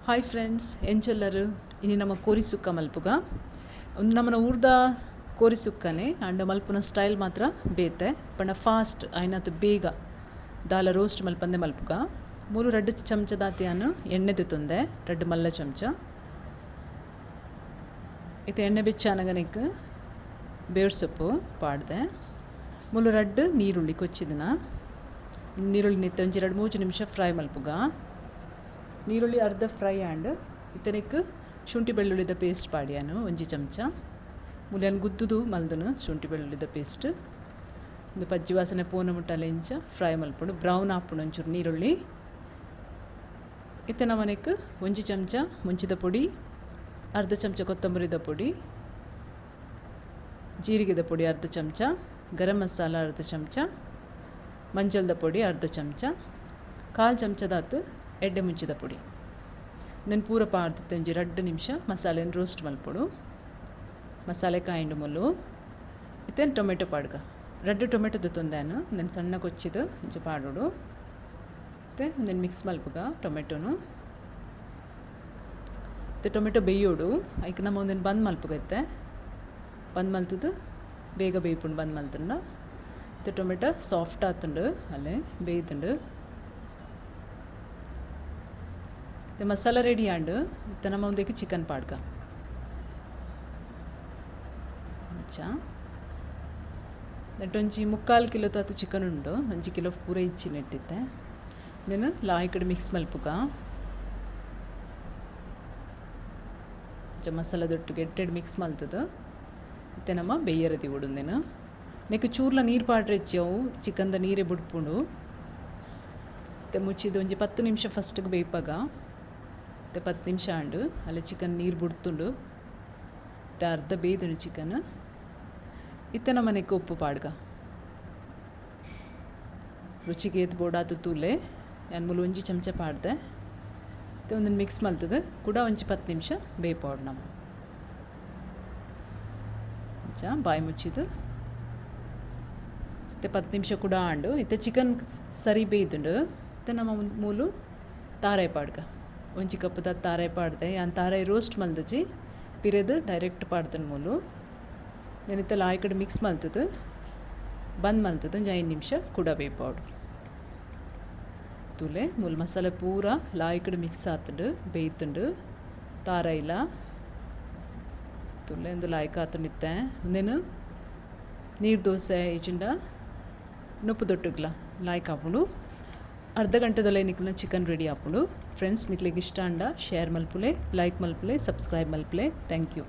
Hi friends, ಎಂಚೊಲ್ಲರು ಇನಿ ನಮ್ಮ ಕೋರಿ ಸುಕ್ಕ ಮಲ್ಪುಗ. ಉಂದು ನಮ್ಮನ ಊರ್ದ ಕೋರಿ ಸುಕ್ಕನೆ ಅಂಡ ಮಲ್ಪುನ ಸ್ಟೈಲ್ ಮಾತ್ರ ಬೇತೆ ಪಂಡ ಫಾಸ್ಟ್ ಆಯ್ನತ್ ಬೇಗ ದಾಲ ರೋಸ್ಟ್ ಮಲ್ಪಂದೆ ಮಲ್ಪುಗ. ಮೂಲು ರಡ್ಡ್ ಚಮಚ ದಾತಿಯಾನು ಎಣ್ಣೆ ತಿತ್ತೊಂದೆ, ರಡ್ಡ್ ಮಲ್ಲ ಚಮಚ. ಇತ್ತೆ ಎಣ್ಣೆ ಬೆಚ್ಚಾನಗನಿಕ್ ಬೇರ್ ಸೊಪ್ಪು ಪಾಡ್ದೆ. ಮೂಲು ರಡ್ಡ್ ನೀರುಳ್ಳಿ ಕೊಚ್ಚಿದನ ನೀರುಳ್ಳಿ ನಿತ್ತೆ ಒಂಜಿ ರಡ್ಡ್ ಮೂಜಿ ನಿಮಿಷ ಫ್ರೈ ಮಲ್ಪುಗ. ನೀರುಳ್ಳಿ ಅರ್ಧ ಫ್ರೈ ಆಂಡ್ ಇತ್ತನೆಕ್ ಶುಂಠಿ ಬೆಳ್ಳುಳ್ಳಿದ ಪೇಸ್ಟ್ ಪಾಡಿಯಾನು ಒಂಜಿ ಚಮಚ. ಮುಲ್ಯನ್ ಗುದ್ದುದು ಮಲ್ದನು ಶುಂಠಿ ಬೆಳ್ಳುಳ್ಳಿದ ಪೇಸ್ಟ್. ಇಂದು ಪಜ್ಜಿ ವಾಸನೆ ಪೋನ ಮುಟ್ಟಲೆ ಇಂಚ ಫ್ರೈ ಮಲ್ಪುಂಡು, ಬ್ರೌನ್ ಆಪುಂಡು ಒಂಚೂರು ನೀರುಳ್ಳಿ. ಇತ್ತೆ ನಮನೆಕ್ ಒಂಜಿ ಚಮಚ ಮುಂಚಿದ ಪೊಡಿ, ಅರ್ಧ ಚಮಚ ಕೊತ್ತಂಬರಿದ ಪೊಡಿ, ಜೀರಿಗೆದ ಪೊಡಿ ಅರ್ಧ ಚಮಚ, ಗರಂ ಮಸಾಲ ಅರ್ಧ ಚಮಚ, ಮಂಜಲ್ದ ಪೊಡಿ ಅರ್ಧ ಚಮಚ, ಕಾಲು ಚಮಚದಾತು ಎಡ್ಡೆ ಮುಂಚಿದ ಪೊಡಿ. ಇದನ್ನು ಪೂರ ಪಾಡ್ದಿತ್ತೆ ಒಂಜಿ ರಡ್ಡ್ ನಿಮಿಷ ಮಸಾಲೆನ್ ರೋಸ್ಟ್ ಮಲ್ಪೊಡು. ಮಸಾಲೆ ಕಾಯಿಂಡು ಮುಲ್ಲು ಇತ್ತೆ ಟೊಮೆಟೊ ಪಾಡ್ಗ. ರಡ್ಡ್ ಟೊಮೆಟೊ ದೆತ್ತೊಂದೇನು ಉಂದೆನ್ ಸಣ್ಣ ಕೊಚ್ಚಿದ್ ಇಂಚ ಪಾಡೊಡು. ಇತ್ತೆ ಉಂದೆನ್ ಮಿಕ್ಸ್ ಮಲ್ಪುಗ ಟೊಮೆಟೊನು. ಇತ್ತೆ ಟೊಮೆಟೊ ಬೇಯೋಡು, ಐಕ್ ನಮ ಉಂದೆನ್ ಬಂದ್ ಮಲ್ಪುಗ. ಇತ್ತೆ ಬಂದ್ ಮಲ್ತದು ಬೇಗ ಬೇಯ್ಪುಂಡು ಬಂದ್ ಮಲ್ತಂಡ. ಇತ್ತೆ ಟೊಮೆಟೊ ಸಾಫ್ಟ್ ಆತುಂಡು, ಅಲ್ಲೇ ಬೇಯ್ತುಂಡು. ಇತ್ತೆ ಮಸಾಲ ರೆಡಿ ಆಂಡ್. ಇತ್ತೆ ನಮ ಉಂದೆಕ್ ಚಿಕನ್ ಪಾಡ್ಗ. ಅಂಚ ನೆಟ್ ಒಂಜಿ ಮುಕ್ಕಾಲು ಕಿಲೋ ತಾತ ಚಿಕನ್ ಉಂಡು, ಒಂಜಿ ಕಿಲೋ ಪೂರ ಇಜ್ಜಿ ನೆಟ್ಟಿತ್ತೆ. ಉಂದೆನ್ ಲಾಯಿಕಡ್ ಮಿಕ್ಸ್ ಮಲ್ಪುಗ. ಅಂಚ ಮಸಾಲ ದೊಟ್ಟುಗೆ ಎಡ್ಡೆಡ್ ಮಿಕ್ಸ್ ಮಲ್ತದು ಇತ್ತೆ ನಮ ಬೇಯರ ದೀವೊಡು ಉಂದೆನ್. ನೆಕ್ ಚೂರ್ಲ ನೀರು ಪಾಡ್ರೆ ಇಜ್ಜಿ, ಅವು ಚಿಕನ್ದ ನೀರೇ ಬುಡ್ಪುಂಡು. ಇತ್ತೆ ಮುಚ್ಚಿದ್ ಒಂಜಿ 10 ನಿಮಿಷ ಫಸ್ಟ್ಗೆ ಬೇಯ್ಪಾಗ. ಇತ್ತೆ 10 ನಿಮಿಷ ಆಂಡ್, ಅಲ್ಲ ಚಿಕನ್ ನೀರು ಬುಡ್ತುಂಡು. ಇತ್ತೆ ಅರ್ಧ ಬೇಯ್ದುಂಡು ಚಿಕನ್. ಇತ್ತೆ ನಮ ನೆಕ್ ಉಪ್ಪು ಪಾಡ್ಗ. ರುಚಿಗೆ ಏತ್ ಬೋಡಾತು ತೂಲೆ, ಯಾನ್ ಮೂಲು ಒಂಜಿ ಚಮಚ ಪಾಡ್ದೆ. ಇತ್ತೆ ಒಂದನ್ನು ಮಿಕ್ಸ್ ಮಲ್ತದು ಕೂಡ ಒಂಜಿ 10 ನಿಮಿಷ ಬೇಯ್ಪಾವೊಡು ನಮ. ಅಂಚ ಬಾಯಿ ಮುಚ್ಚಿದ್ ಇತ್ತೆ 10 ನಿಮಿಷ ಕೂಡ ಆಂಡು. ಇತ್ತೆ ಚಿಕನ್ ಸರಿ ಬೇಯ್ದುಂಡು. ಇತ್ತೆ ನಮ ಮೂಲು ತಾರಾಯಿ ಪಾಡ್ಗ. ಒಂಜಿ ಕಪ್ಪುದ ತಾರಾಯಿ ಪಾಡ್ದೆ. ಯಾನ್ ತಾರಾಯಿ ರೋಸ್ಟ್ ಮಲ್ದಜಿ, ಪಿರೆದು ಡೈರೆಕ್ಟ್ ಪಾಡ್ದನ್ ಮೂಲು. ನೆನಿತ್ತ ಲಾಯ್ಕಡ್ ಮಿಕ್ಸ್ ಮಲ್ತದು ಬಂದ್ ಮಲ್ತದು ಒಂಜಿ 5 ನಿಮಿಷ ಕೂಡ ಬೇಯ್ಪಾವೊಡು. ತೂಲೆ ಮೂಲು ಮಸಾಲೆ ಪೂರ ಲಾಯ್ಕಡ್ ಮಿಕ್ಸ್ ಆತುಂಡು, ಬೇಯ್ತುಂಡು ತಾರಾಯಿಲ. ತೂಲೆ ಉಂದು ಲಾಯ್ಕ್ ಆತುಂಡು. ಇತ್ತೆ ಉಂದೆನ್ ನೀರು ದೋಸೆ ಇಜ್ಜಿಂಡ ನುಪ್ಪು ದೊಟ್ಟುಗ್ಲ ಲಾಯ್ಕ್ ಆಪುಂಡು. ಅರ್ಧ ಗಂಟೆದೊಲೆ ನಿಕ್ಲೆನ ಚಿಕನ್ ರೆಡಿ ಆಪುಂಡು. ಫ್ರೆಂಡ್ಸ್, ನಿಕ್ಲೆಗ್ ಇಷ್ಟ ಆಂಡ ಶೇರ್ ಮಲ್ಪುಲೆ, ಲೈಕ್ ಮಲ್ಪುಲೆ, ಸಬ್ಸ್ಕ್ರೈಬ್ ಮಲ್ಪುಲೆ. Thank you.